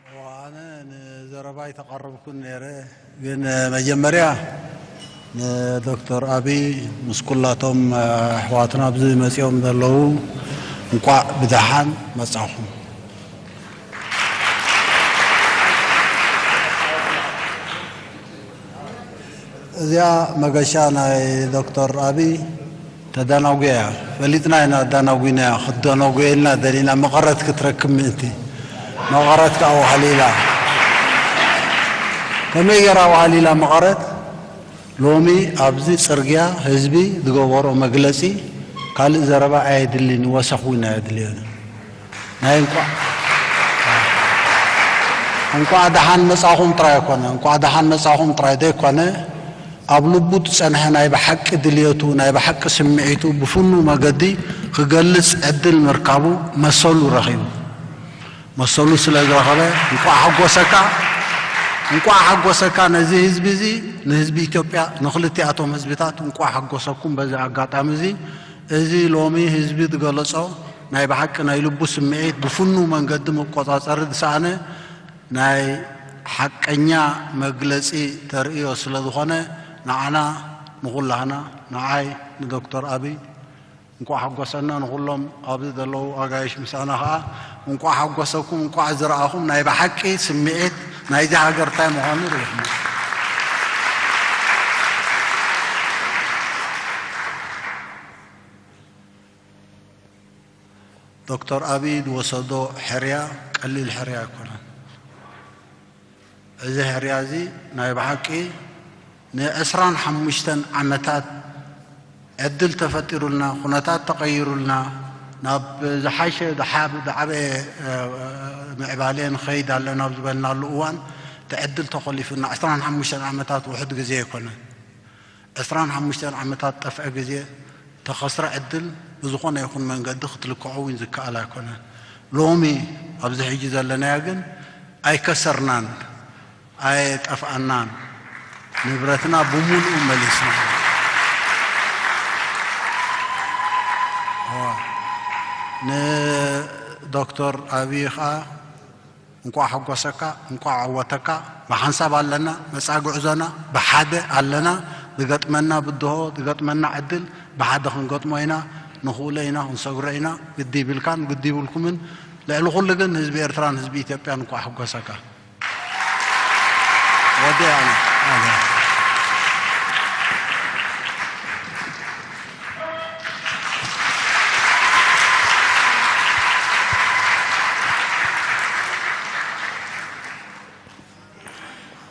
ኣነ ንዘረባይ ተቐረብኩን ነይረ፣ ግን መጀመርያ ንዶክተር ኣቢይ ምስ ኩላቶም ኣሕዋትና ኣብዚ መፂኦም ዘለዉ እንቋዕ ብደሓን መጻኹም። እዚኣ መገሻ ናይ ዶክተር ኣቢይ ተዳናጉያ እያ። ፈሊጥና ኢና ኣዳናጉይናያ፣ ክትዳናጉየልና ደሊና መቐረት ክትረክብ ምእንቲ። መቐረት ከዓ ዋሕሊላ። ከመይ ገይራ ዋሕሊላ መቐረት? ሎሚ ኣብዚ ጽርግያ ህዝቢ ዝገበሮ መግለጺ ካልእ ዘረባ ኣየድልን፣ ወሰኽ እውን ኣየድልዮን። ናይ እንቋዕ፣ እንቋዕ ደሓን መጻኹም ጥራይ ኣይኮነ፣ እንቋዕ ደሓን መጻኹም ጥራይ ዘይኮነ፣ ኣብ ልቡ ዝጸንሐ ናይ ብሓቂ ድልየቱ፣ ናይ ብሓቂ ስምዒቱ ብፍኑው መገዲ ክገልጽ ዕድል ምርካቡ መሰሉ ረኺቡ። መሰሉ ስለ ዝረኸበ እንቋዕ ሓጎሰካ፣ እንቋዕ ሓጎሰካ ነዚ ህዝቢ እዚ፣ ንህዝቢ ኢትዮጵያ፣ ንኽልቲኣቶም ህዝብታት እንቋዕ ሓጎሰኩም። በዚ ኣጋጣሚ እዚ፣ እዚ ሎሚ ህዝቢ ዝገለጾ ናይ ብሓቂ ናይ ልቡ ስምዒት ብፍኑው መንገዲ መቆጻጸሪ ዝሰኣነ ናይ ሓቀኛ መግለጺ ተርእዮ ስለ ዝኾነ፣ ንዓና ንኹላህና፣ ንዓይ፣ ንዶክተር ኣቢይ እንቋዕ ሓጎሰና፣ ንኹሎም ኣብዚ ዘለዉ ኣጋይሽ ምሳና ኸዓ እንቋዕ ሓጎሰኩም፣ እንቋዕ ዝረኣኹም። ናይ ብሓቂ ስምዒት ናይዚ ሃገር እንታይ ምዃኑ ርኢኹም። ዶክተር ኣቢይ ዝወሰዶ ሕርያ ቀሊል ሕርያ ኣይኮነን። እዚ ሕርያ እዚ ናይ ብሓቂ ንዕስራን ሓሙሽተን ዓመታት ዕድል ተፈጢሩልና፣ ኩነታት ተቐይሩልና፣ ናብ ዝሓሸ ዝሓብ-፣ ዝዓበየ፣ እ፣ ምዕባለ ንኸይድ ኣለና ኣብ ዝበልናሉ እዋን፣ እቲ ዕድል ተኾሊፉና። ዕስራን ሓሙሽተን ዓመታት ውሑድ ግዜ ኣይኮነን። ዕስራን ሓሙሽተን ዓመታት ጠፍዐ ግዜ፣ ተኸስረ ዕድል ብዝኾነ ይኹን መንገዲ ክትልክዖ እውን ዝከኣል ኣይኮነን። ሎሚ ኣብዚ ሕጂ ዘለናዮ ግን ኣይከሰርናን፣ ኣይጠፍኣናን። ንብረትና ብምሉኡ መሊስና። እዋ፣ ንዶክተር ኣብይ ኸዓ እንቋዕ ሓጎሰካ፣ እንቋዕ ዓወተካ። ብሓንሳብ ኣለና፣ መጻኢ ጉዕዞና ብሓደ ኣለና። ዝገጥመና ብድሆ፣ ዝገጥመና ዕድል ብሓደ ክንገጥሞ ኢና፣ ንኽእሎ ኢና፣ ክንሰግሮ ኢና። ግዲ ይብልካን ግዲ ይብልኩምን። ልዕሊ ኩሉ ግን ህዝቢ ኤርትራን ህዝቢ ኢትዮጵያን እንቋዕ ሓጎሰካ። ወዲ ኣነ።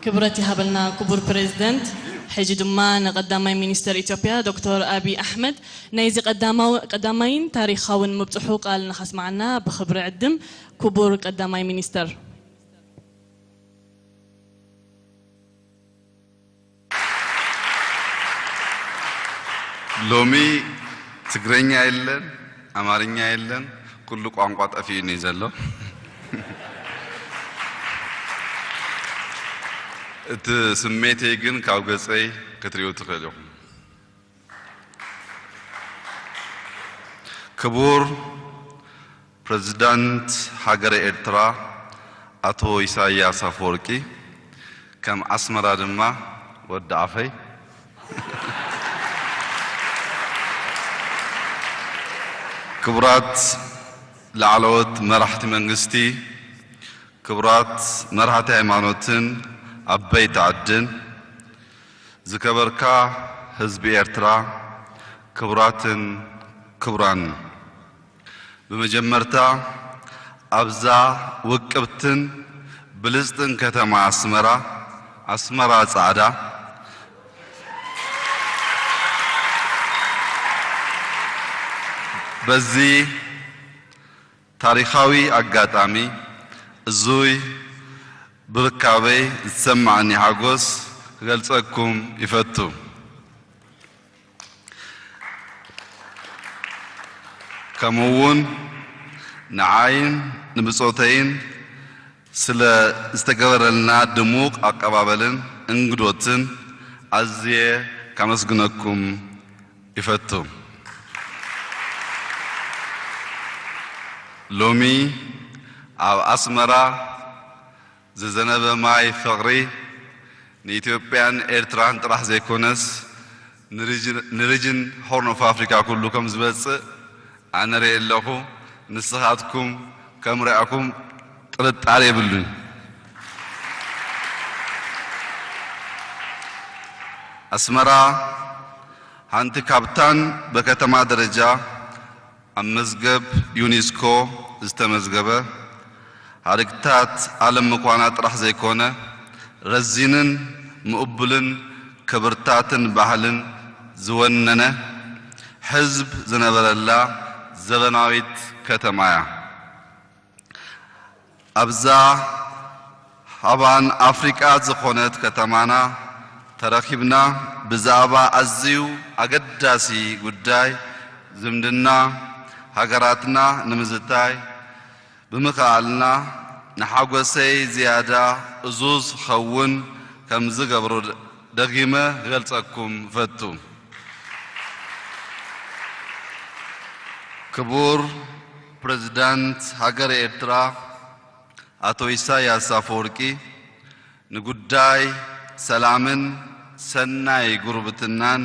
ክብረት ይሃበልና ክቡር ፕሬዝደንት። ሕጂ ድማ ንቀዳማይ ሚኒስተር ኢትዮጵያ ዶክተር ኣብይ ኣሕመድ ናይዚ ቀዳማው-፣ ቀዳማይን ታሪኻውን ምብጽሑ ቃል ንኸስምዓና ብኽብሪ ዕድም። ክቡር ቀዳማይ ሚኒስተር። ሎሚ ትግረኛ የለን፣ ኣማርኛ የለን፣ ኩሉ ቋንቋ ጠፊኡኒ ዘሎ። እቲ ስሜተይ ግን ካብ ገጸይ ክትሪኡ ትኽእል ኢኹም። ክቡር ፕረዚዳንት ሃገረ ኤርትራ ኣቶ ኢሳያስ ኣፈወርቂ፣ ከም ኣስመራ ድማ ወዲ ኣፈይ፣ ክቡራት ላዕለዎት መራሕቲ መንግስቲ፣ ክቡራት መራሕቲ ሃይማኖትን ዓበይቲ ዓድን፣ ዝከበርካ ህዝቢ ኤርትራ፣ ክቡራትን ክቡራን፣ ብመጀመርታ ኣብዛ ውቅብትን ብልጽትን ከተማ ኣስመራ፣ ኣስመራ ጻዕዳ፣ በዚ ታሪኻዊ ኣጋጣሚ እዙይ ብርካበይ ዝሰማዓኒ ሓጎስ ክገልጸኩም ይፈቱ። ከምኡ እውን ንዓይን ንብጾተይን ስለ ዝተገበረልና ድሙቕ ኣቀባበልን እንግዶትን ኣዝየ ካመስግነኩም ይፈቱ። ሎሚ ኣብ ኣስመራ ዝዘነበ ማይ ፍቕሪ ንኢትዮጵያን ኤርትራን ጥራሕ ዘይኮነስ ንሪጅን ሆርን ኦፍ ኣፍሪካ ኩሉ ከም ዝመጽእ ኣነ ርእየ ኣለኹ። ንስኻትኩም ከም ርኣኹም ጥርጣሬ የብሉን። ኣስመራ ሓንቲ ካብታን በከተማ ደረጃ ኣብ መዝገብ ዩኒስኮ ዝተመዝገበ ሃድግታት ዓለም ምኳና ጥራሕ ዘይኮነ፣ ረዚንን ምእቡልን ክብርታትን ባህልን ዝወነነ ሕዝብ ዝነበረላ ዘበናዊት ከተማ እያ። ኣብዛ ሃባን ኣፍሪቃ ዝኾነት ከተማና ተረኺብና ብዛዕባ ኣዝዩ ኣገዳሲ ጉዳይ ዝምድና ሃገራትና ንምዝታይ ብምኽኣልና ንሓጎሰይ ዝያዳ እዙዝ ኸውን ከም ዝገብሮ ደጊመ ክገልጸኩም እፈቱ። ክቡር ፕሬዝዳንት ሃገረ ኤርትራ ኣቶ ኢሳያስ ኣፈወርቂ፣ ንጉዳይ ሰላምን ሰናይ ጉርብትናን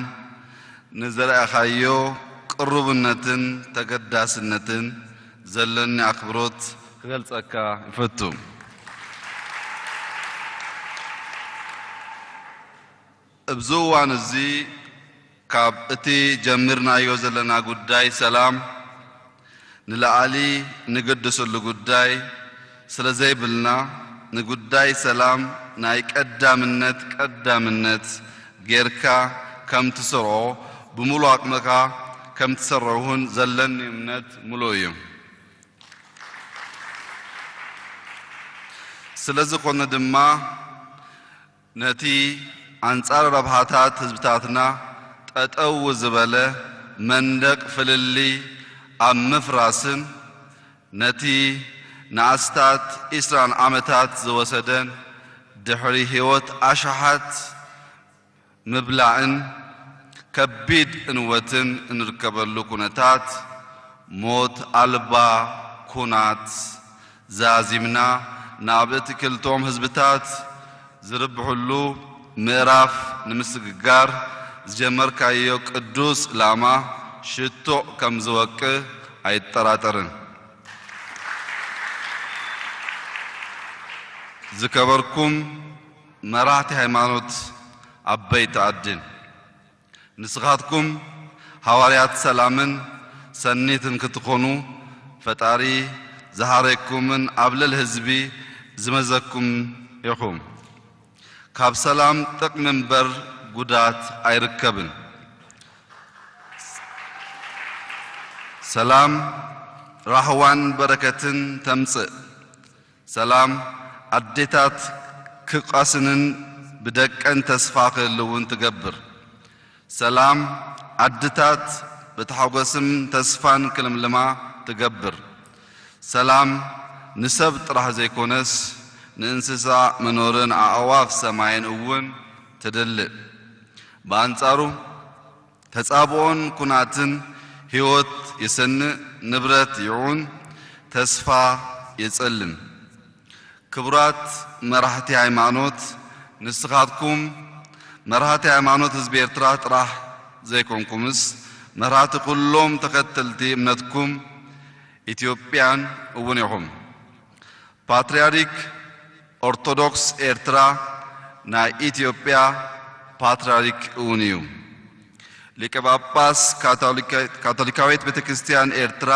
ንዘርኣኻዮ ቅሩብነትን ተገዳስነትን ዘለኒ ኣኽብሮት ክገልጸካ ይፈቱ። ኣብዚ እዋን እዚ ካብ እቲ ጀሚርናዮ ዘለና ጉዳይ ሰላም ንላዕሊ ንግድስሉ ጉዳይ ስለ ዘይብልና፣ ንጉዳይ ሰላም ናይ ቀዳምነት ቀዳምነት ጌርካ ከም ትሰርዖ፣ ብምሉእ ኣቕምኻ ከም ትሰርዖ እውን ዘለኒ እምነት ምሉእ እዩ። ስለ ዝኾነ ድማ፣ ነቲ ኣንጻር ረብሓታት ህዝብታትና ጠጠው ዝበለ መንደቕ ፍልልይ ኣብ ምፍራስን፣ ነቲ ንኣስታት ዒስራን ዓመታት ዝወሰደን ድሕሪ ህይወት ኣሽሓት ምብላዕን ከቢድ እንወትን እንርከበሉ ኩነታት፣ ሞት ኣልባ ኩናት ዛዚምና ናብ እቲ ክልተኦም ህዝብታት ዝርብሕሉ ምዕራፍ ንምስግጋር ዝጀመርካዮ ቅዱስ ዕላማ ሽቶቕ ከም ዝወቅዕ ኣይጠራጠርን። ዝከበርኩም መራሕቲ ሃይማኖት፣ ዓበይቲ ዓድን፣ ንስኻትኩም ሃዋርያት ሰላምን ሰኒትን ክትኾኑ ፈጣሪ ዝሃረኩምን ኣብ ልዕሊ ህዝቢ ዝመዘኩም ኢኹም። ካብ ሰላም ጥቕሚ እምበር ጉዳት ኣይርከብን። ሰላም ራህዋን በረከትን ተምጽእ። ሰላም ኣዴታት ክቃስንን ብደቀን ተስፋ ክህልውን ትገብር። ሰላም ዓድታት ብታሕጎስን ተስፋን ክልምልማ ትገብር። ሰላም ንሰብ ጥራሕ ዘይኮነስ ንእንስሳ መኖርን ኣዕዋፍ ሰማይን እውን ትድልእ። ብኣንጻሩ ተጻብኦን ኩናትን ህይወት የሰንእ፣ ንብረት ይዑን፣ ተስፋ የጸልም። ክቡራት መራሕቲ ሃይማኖት፣ ንስኻትኩም መራሕቲ ሃይማኖት ህዝቢ ኤርትራ ጥራሕ ዘይኮንኩምስ፣ መራሕቲ ኩሎም ተኸተልቲ እምነትኩም ኢትዮጵያን እውን ኢኹም። ፓትርያርክ ኦርቶዶክስ ኤርትራ ናይ ኢትዮጵያ ፓትርያርክ እውን እዩ። ሊቀ ጳጳስ ካቶሊካ-፣ ካቶሊካዊት ቤተ ክርስቲያን ኤርትራ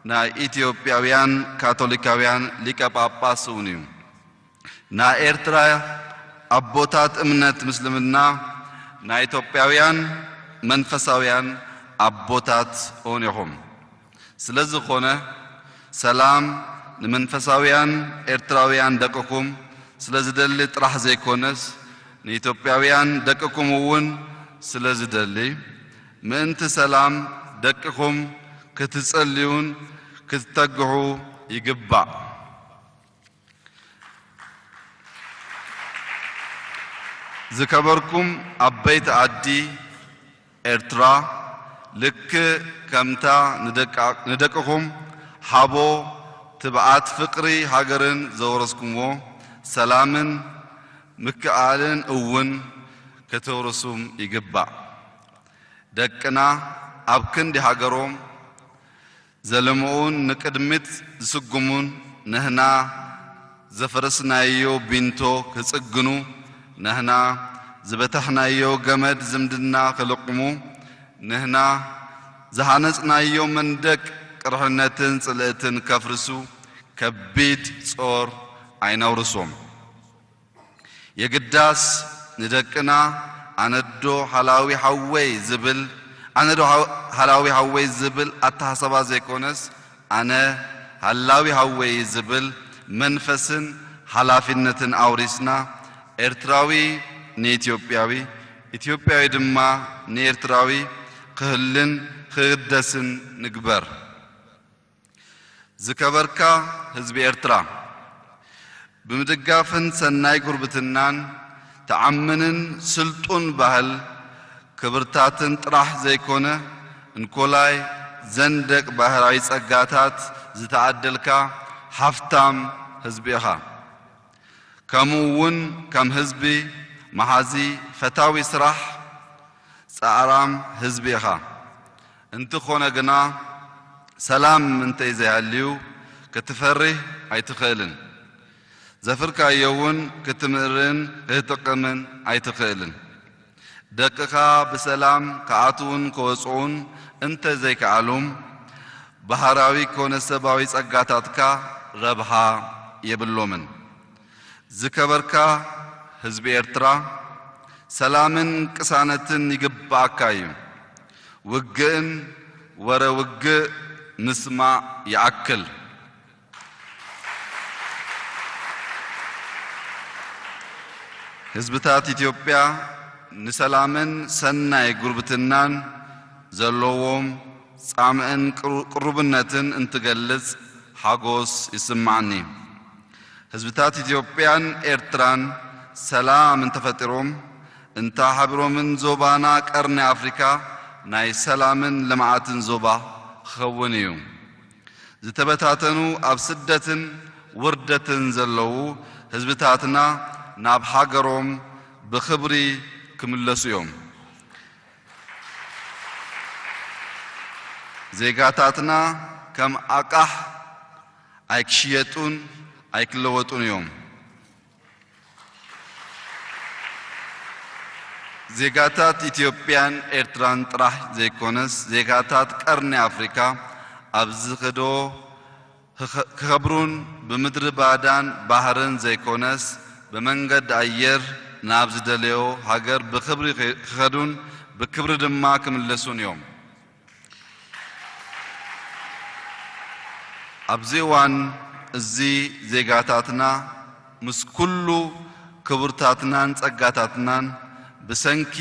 ናይ ኢትዮጵያውያን ካቶሊካውያን ሊቀ ጳጳስ እውን እዩ። ናይ ኤርትራ ኣቦታት እምነት ምስልምና ናይ ኢትዮጵያውያን መንፈሳውያን ኣቦታት እውን ኢኹም። ስለ ዝኾነ፣ ሰላም ንመንፈሳውያን ኤርትራውያን ደቅኹም ስለ ዝደሊ ጥራሕ ዘይኮነስ፣ ንኢትዮጵያውያን ደቅኹም እውን ስለ ዝደሊ፣ ምእንቲ ሰላም ደቅኹም ክትጸልዩን ክትተግሑ ይግባእ። ዝከበርኩም ዓበይቲ ዓዲ ኤርትራ፣ ልክዕ ከምታ ንደቃ-፣ ንደቅኹም ሓቦ፣ ትብዓት፣ ፍቕሪ ሃገርን ዘውረስኩምዎ፣ ሰላምን ምክእኣልን እውን ከተውርሱም ይግባእ። ደቅና ኣብ ክንዲ ሃገሮም ዘለምኡን ንቅድሚት ዝስጉሙን፣ ንህና ዘፈረስናዮ ቢንቶ ክጽግኑ፣ ንህና ዝበተሕናዮ ገመድ ዝምድና ክልቕሙ፣ ንህና ዝሃነጽናዮ መንደቅ ቅርሕነትን ጽልእትን ከፍርሱ ከቢድ ጾር ኣይነውርሶም። የግዳስ ንደቅና ኣነዶ ሃላዊ ሓወይ ዝብል፣ ኣነዶ ሃው-፣ ሃላዊ ሓወይ ዝብል ኣተሓሳባ ዘይኮነስ፣ ኣነ ሃላዊ ሓወይ ዝብል መንፈስን ሓላፊነትን ኣውሪስና፣ ኤርትራዊ ንኢትዮጵያዊ፣ ኢትዮጵያዊ ድማ ንኤርትራዊ ክህልን ክግደስን ንግበር። ዝከበርካ ህዝቢ ኤርትራ፣ ብምድጋፍን ሰናይ ጉርብትናን ተዓምንን ስልጡን ባህል ክብርታትን ጥራሕ ዘይኮነ፣ እንኮላይ ዘንደቅ ባህራዊ ጸጋታት ዝተዓደልካ ሃፍታም ህዝቢ ኢኻ። ከምኡ እውን ከም ህዝቢ መሓዚ፣ ፈታዊ ስራሕ፣ ጻዕራም ህዝቢ ኢኻ። እንተኾነ ግና፣ ሰላም እንተይ ዘይሃልዩ ክትፈርህ ኣይትኽእልን። ዘፍርካዮ እውን ክትምእርን ክትጥቅምን ኣይትኽእልን። ደቅኻ ብሰላም ክኣትዉን ክወጽኡን እንተ ዘይከኣሉም፣ ባህራዊ ኮነ ሰባዊ ጸጋታትካ ረብሓ የብሎምን። ዝከበርካ ህዝቢ ኤርትራ፣ ሰላምን ቅሳነትን ይግብኣካ እዩ። ውግእን ወረ ውግእ ምስማዕ ይኣክል። ህዝብታት ኢትዮጵያ ንሰላምን ሰናይ ጉርብትናን ዘለዎም ጻምእን ቅሩ-፣ ቅሩብነትን እንትገልጽ ሓጎስ ይስማዓኒ። ህዝብታት ኢትዮጵያን ኤርትራን ሰላም እንተፈጢሮም፣ እንተሓቢሮምን ዞባና ቀርኒ ኣፍሪካ ናይ ሰላምን ልምዓትን ዞባ ክኸውን እዩ። ዝተበታተኑ፣ ኣብ ስደትን ውርደትን ዘለዉ ህዝብታትና ናብ ሃገሮም ብኽብሪ ክምለሱ እዮም። ዜጋታትና ከም ኣቃሕ ኣይክሽየጡን ኣይክለወጡን እዮም። ዜጋታት ኢትዮጵያን ኤርትራን ጥራሕ ዘይኮነስ፣ ዜጋታት ቀርኒ ኣፍሪካ ኣብ ዝኸዶ ክኸ-፣ ክኸብሩን ብምድሪ ባዳን ባህርን ዘይኮነስ፣ ብመንገዲ ኣየር ናብ ዝደለዮ ሃገር ብኽብሪ ክኸዱን ብክብሪ ድማ ክምለሱን እዮም። ኣብዚ እዋን እዚ ዜጋታትና ምስ ኩሉ ክብርታትናን ጸጋታትናን ብሰንኪ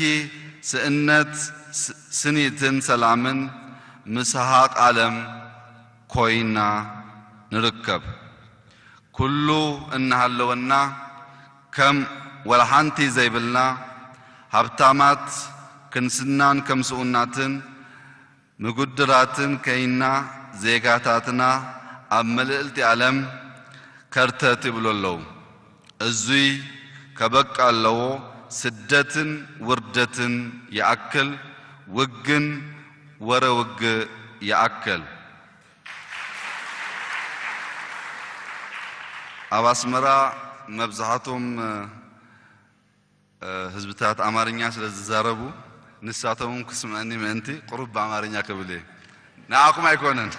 ስእነት ስ-፣ ስኒትን ሰላምን ምስ ሃሃቕ ዓለም ኮይና ንርከብ። ኩሉ እናሃለወና ከም ወላ ሓንቲ ዘይብልና ሃብታማት ክንስናን ከም ስኡናትን ምጉድራትን ከይና ዜጋታትና ኣብ ምልእልቲ ዓለም ከርተት ይብሉ ኣለዉ። እዙይ ከበቃ ኣለዎ። ስደትን ውርደትን ይኣክል፣ ውግን ወረ ውግእ ይኣክል። ኣብ ኣስመራ መብዛሕቶም ህዝብታት ኣማርኛ ስለ ዝዛረቡ፣ ንሳቶም ክስምዐኒ ምእንቲ ቁሩብ ብኣማርኛ ክብል እየ። ንዓኹም ኣይኮነን።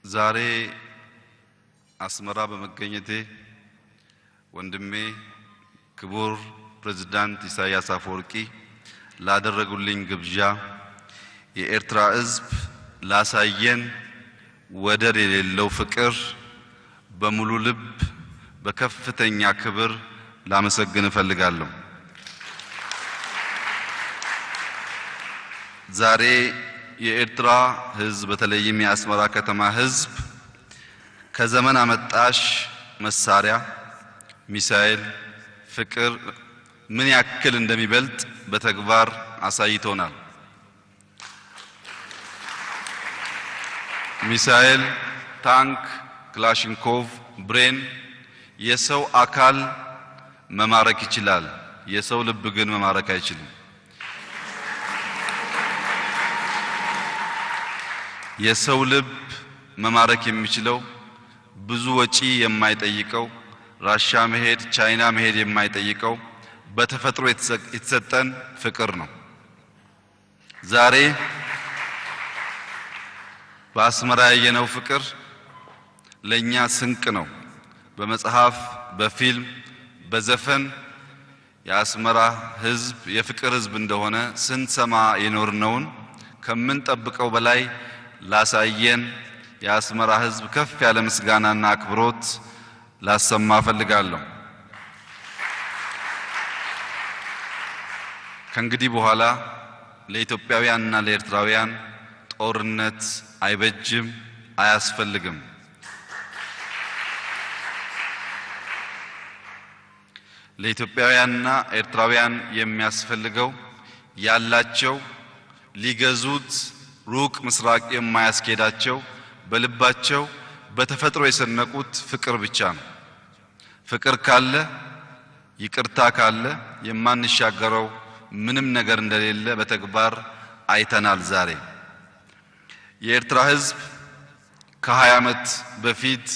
ዛሬ አስመራ በመገኘቴ ወንድሜ ክቡር ፕሬዝዳንት ኢሳያስ አፈወርቂ ላደረጉልኝ ግብዣ፣ የኤርትራ ሕዝብ ላሳየን ወደር የሌለው ፍቅር በሙሉ ልብ በከፍተኛ ክብር ላመሰግን እፈልጋለሁ። ዛሬ የኤርትራ ሕዝብ፣ በተለይም የአስመራ ከተማ ሕዝብ ከዘመን አመጣሽ መሳሪያ ሚሳኤል ፍቅር ምን ያክል እንደሚበልጥ በተግባር አሳይቶናል። ሚሳኤል ታንክ፣ ክላሽንኮቭ፣ ብሬን የሰው አካል መማረክ ይችላል፣ የሰው ልብ ግን መማረክ አይችልም። የሰው ልብ መማረክ የሚችለው ብዙ ወጪ የማይጠይቀው፣ ራሻ መሄድ፣ ቻይና መሄድ የማይጠይቀው፣ በተፈጥሮ የተሰ-፣ የተሰጠን ፍቅር ነው። ዛሬ በአስመራ ያየነው ፍቅር ለእኛ ስንቅ ነው። በመጽሐፍ፣ በፊልም፣ በዘፈን የአስመራ ህዝብ የፍቅር ህዝብ እንደሆነ ስንሰማ የኖርነውን ከምንጠብቀው በላይ ላሳየን የአስመራ ህዝብ ከፍ ያለ ምስጋናና አክብሮት ላሰማ እፈልጋለሁ። ከእንግዲህ በኋላ ለኢትዮጵያውያንና ለኤርትራውያን ጦርነት አይበጅም፣ አያስፈልግም። ለኢትዮጵያውያንና ኤርትራውያን የሚያስፈልገው ያላቸው፣ ሊገዙት ሩቅ ምስራቅ የማያስኬዳቸው፣ በልባቸው በተፈጥሮ የሰነቁት ፍቅር ብቻ ነው። ፍቅር ካለ፣ ይቅርታ ካለ የማንሻገረው ምንም ነገር እንደሌለ በተግባር አይተናል። ዛሬ የኤርትራ ህዝብ ከሃያ ዓመት በፊት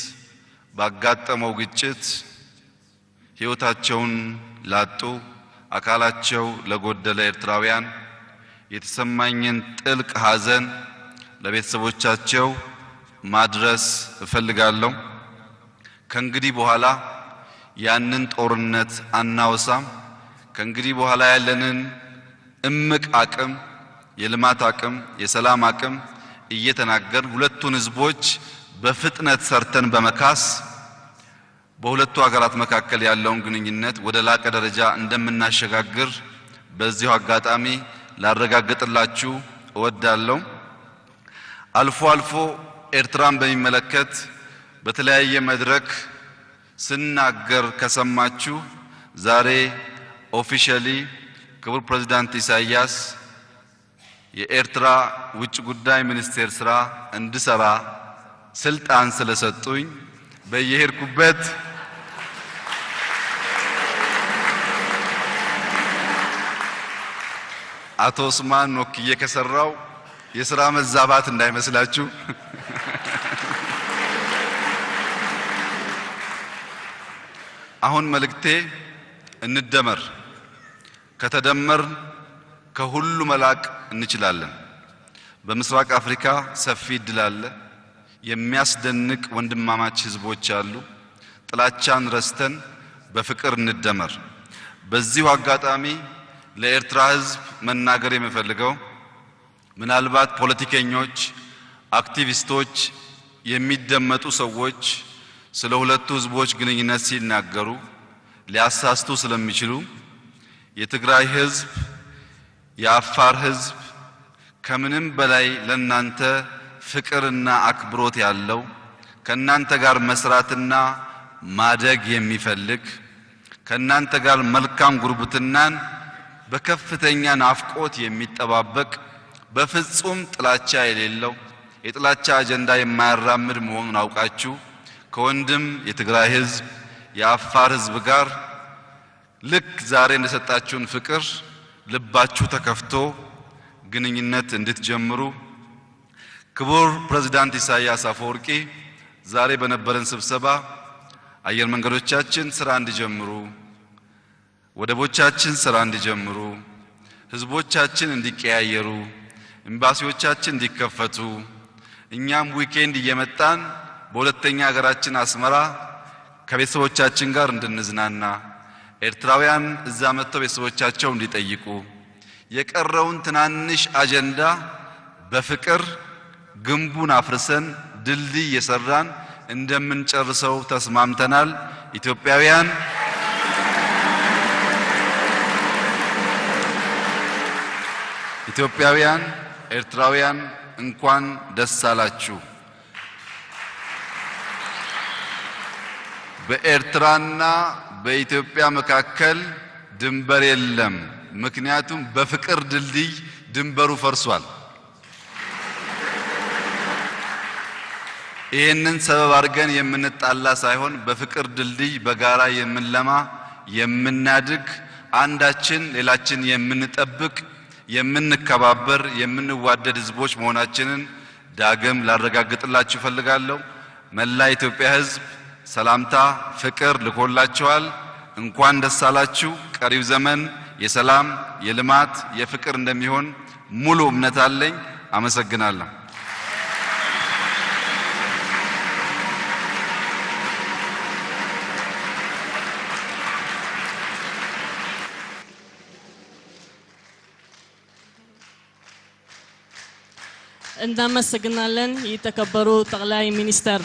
ባጋጠመው ግጭት ህይወታቸውን ላጡ፣ አካላቸው ለጎደለ ኤርትራውያን የተሰማኝን ጥልቅ ሐዘን ለቤተሰቦቻቸው ማድረስ እፈልጋለሁ። ከእንግዲህ በኋላ ያንን ጦርነት አናወሳም። ከእንግዲህ በኋላ ያለንን እምቅ አቅም፣ የልማት አቅም፣ የሰላም አቅም እየተናገርን ሁለቱን ህዝቦች በፍጥነት ሰርተን በመካስ በሁለቱ ሀገራት መካከል ያለውን ግንኙነት ወደ ላቀ ደረጃ እንደምናሸጋግር በዚሁ አጋጣሚ ላረጋግጥላችሁ እወዳለሁ። አልፎ አልፎ ኤርትራን በሚመለከት በተለያየ መድረክ ስናገር ከሰማችሁ፣ ዛሬ ኦፊሻሊ ክቡር ፕሬዝዳንት ኢሳያስ የኤርትራ ውጭ ጉዳይ ሚኒስቴር ስራ እንድሰራ ስልጣን ስለሰጡኝ በየሄድኩበት አቶ ኡስማን ወክዬ ከሰራው የስራ መዛባት እንዳይመስላችሁ። አሁን መልእክቴ እንደመር። ከተደመርን ከሁሉ መላቅ እንችላለን። በምስራቅ አፍሪካ ሰፊ እድል አለ። የሚያስደንቅ ወንድማማች ህዝቦች አሉ። ጥላቻን ረስተን በፍቅር እንደመር። በዚሁ አጋጣሚ ለኤርትራ ህዝብ መናገር የምፈልገው፣ ምናልባት ፖለቲከኞች፣ አክቲቪስቶች፣ የሚደመጡ ሰዎች ስለ ሁለቱ ህዝቦች ግንኙነት ሲናገሩ ሊያሳስቱ ስለሚችሉ፣ የትግራይ ህዝብ፣ የአፋር ህዝብ ከምንም በላይ ለናንተ ፍቅርና አክብሮት ያለው፣ ከናንተ ጋር መስራትና ማደግ የሚፈልግ፣ ከናንተ ጋር መልካም ጉርብትናን በከፍተኛ ናፍቆት የሚጠባበቅ፣ በፍጹም ጥላቻ የሌለው፣ የጥላቻ አጀንዳ የማያራምድ መሆኑን አውቃችሁ፣ ከወንድም የትግራይ ህዝብ፣ የአፋር ህዝብ ጋር ልክ ዛሬ እንደሰጣችሁን ፍቅር ልባችሁ ተከፍቶ ግንኙነት እንድትጀምሩ፣ ክቡር ፕሬዝዳንት ኢሳያስ አፈወርቂ ዛሬ በነበረን ስብሰባ አየር መንገዶቻችን ስራ እንዲጀምሩ፣ ወደቦቻችን ስራ እንዲጀምሩ፣ ህዝቦቻችን እንዲቀያየሩ፣ ኤምባሲዎቻችን እንዲከፈቱ፣ እኛም ዊኬንድ እየመጣን በሁለተኛ ሀገራችን አስመራ ከቤተሰቦቻችን ጋር እንድንዝናና፣ ኤርትራውያን እዛ መጥተው ቤተሰቦቻቸው እንዲጠይቁ፣ የቀረውን ትናንሽ አጀንዳ በፍቅር ግንቡን አፍርሰን ድልድይ እየሰራን እንደምንጨርሰው ተስማምተናል። ኢትዮጵያውያን፣ ኢትዮጵያውያን፣ ኤርትራውያን እንኳን ደስ አላችሁ። በኤርትራና በኢትዮጵያ መካከል ድንበር የለም። ምክንያቱም በፍቅር ድልድይ ድንበሩ ፈርሷል። ይህንን ሰበብ አድርገን የምንጣላ ሳይሆን በፍቅር ድልድይ በጋራ የምንለማ፣ የምናድግ፣ አንዳችን ሌላችን የምንጠብቅ፣ የምንከባበር፣ የምንዋደድ ህዝቦች መሆናችንን ዳግም ላረጋግጥላችሁ እፈልጋለሁ። መላ የኢትዮጵያ ህዝብ ሰላምታ፣ ፍቅር ልኮላችኋል። እንኳን ደስ አላችሁ። ቀሪው ዘመን የሰላም፣ የልማት፣ የፍቅር እንደሚሆን ሙሉ እምነት አለኝ። አመሰግናለሁ። እናመሰግናለን የተከበሩ ጠቅላይ ሚኒስተር።